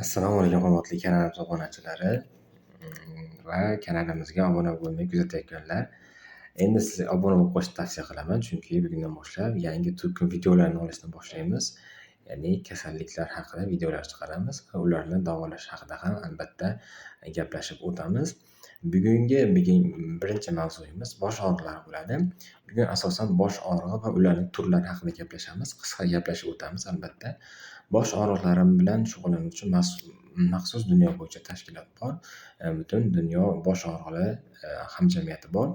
Assalomu alaykum, hurmatli kanalimiz obunachilari va kanalimizga obuna bo'lmay kuzatayotganlar. Endi sizga obuna bo'lib qo'yishni tavsiya qilaman, chunki bugundan boshlab yangi turkum videolarni olishni boshlaymiz. Ya'ni kasalliklar haqida videolar chiqaramiz va ularni davolash haqida ham albatta gaplashib o'tamiz. Bugungi birinchi mavzuyimiz bosh og'riqlari bo'ladi. Bugun asosan bosh og'rig'i va ularning turlari haqida gaplashamiz. Qisqa gaplashib o'tamiz albatta. Bosh og'riqlari bilan shug'ullanuvchi maxsus dunyo bo'yicha tashkilot bor. Butun dunyo bosh og'riqlari hamjamiyati bor.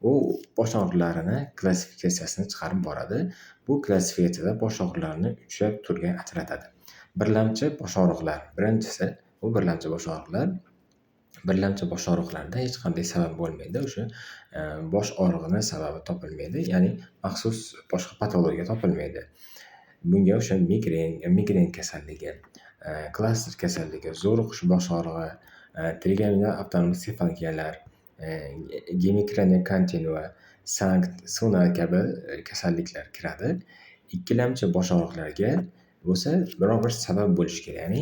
U bosh og'riqlarini klassifikatsiyasini chiqarib boradi. Bu klassifikatsiyada bosh og'riqlarini uchta turga ajratadi. Birlamchi bosh og'riqlar. Birinchisi bu birlamchi bosh og'riqlar. Birlamchi bosh og'riqlarda hech qanday sabab bo'lmaydi. O'sha bosh og'rig'ini sababi topilmaydi. Ya'ni maxsus boshqa patologiya topilmaydi. Bunga o'sha migren kasalligi, klaster kasalligi, zo'riqish bosh og'rig'i, trigeminal avtonomik sefalgiyalar, gemikraniya kontinua, sankt, suna kabi kasalliklar kiradi. Ikkilamchi bosh og'riqlarga bo'lsa biror bir sabab bo'lishi kerak. Ya'ni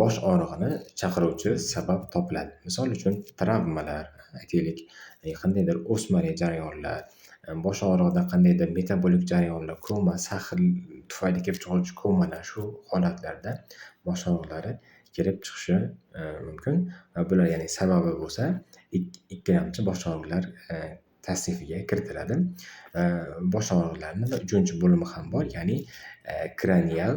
bosh og'rig'ini chaqiruvchi sabab topiladi. Misol uchun travmalar, aytaylik, qandaydir o'smali jarayonlar, bosh og'rig'ida qandaydir metabolik jarayonlar, koma, sahr tufayli kelib chiquvchi komalar, shu holatlarda bosh og'riqlari kelib chiqishi mumkin va bular, ya'ni sababi bo'lsa ikkilamchi bosh og'riqlar tasnifiga kiritiladi. Bosh og'riqlarini uchinchi bo'limi ham bor, ya'ni kranial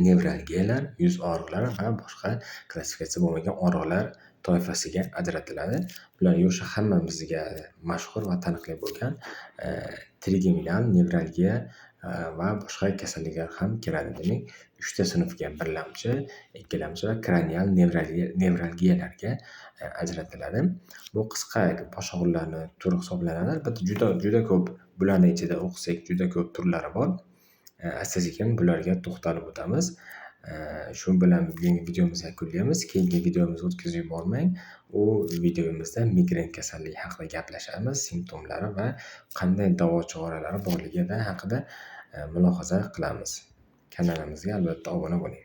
nevralgiyalar, yuz og'riqlari va boshqa klassifikatsiya bo'lmagan og'riqlar toifasiga ajratiladi. Bular o'sha hammamizga mashhur va taniqli bo'lgan trigeminal nevralgiya va boshqa kasalliklar ham kiradi. Demak, uchta sinfga: birlamchi, ikkilamchi va kranial nevralgiyalarga ajratiladi. Bu qisqa bosh og'riqlarini turi hisoblanadi. Albatta juda juda ko'p, bularni ichida o'qisak juda ko'p turlari bor. Asta-sekin bularga to'xtalib o'tamiz. Shu bilan bugungi videomizni yakunlaymiz. Keyingi videomizni o'tkazib yubormang. U videomizda migren kasalligi haqida gaplashamiz, simptomlari va qanday davo choralari borligi haqida mulohaza qilamiz. Kanalimizga albatta obuna bo'ling.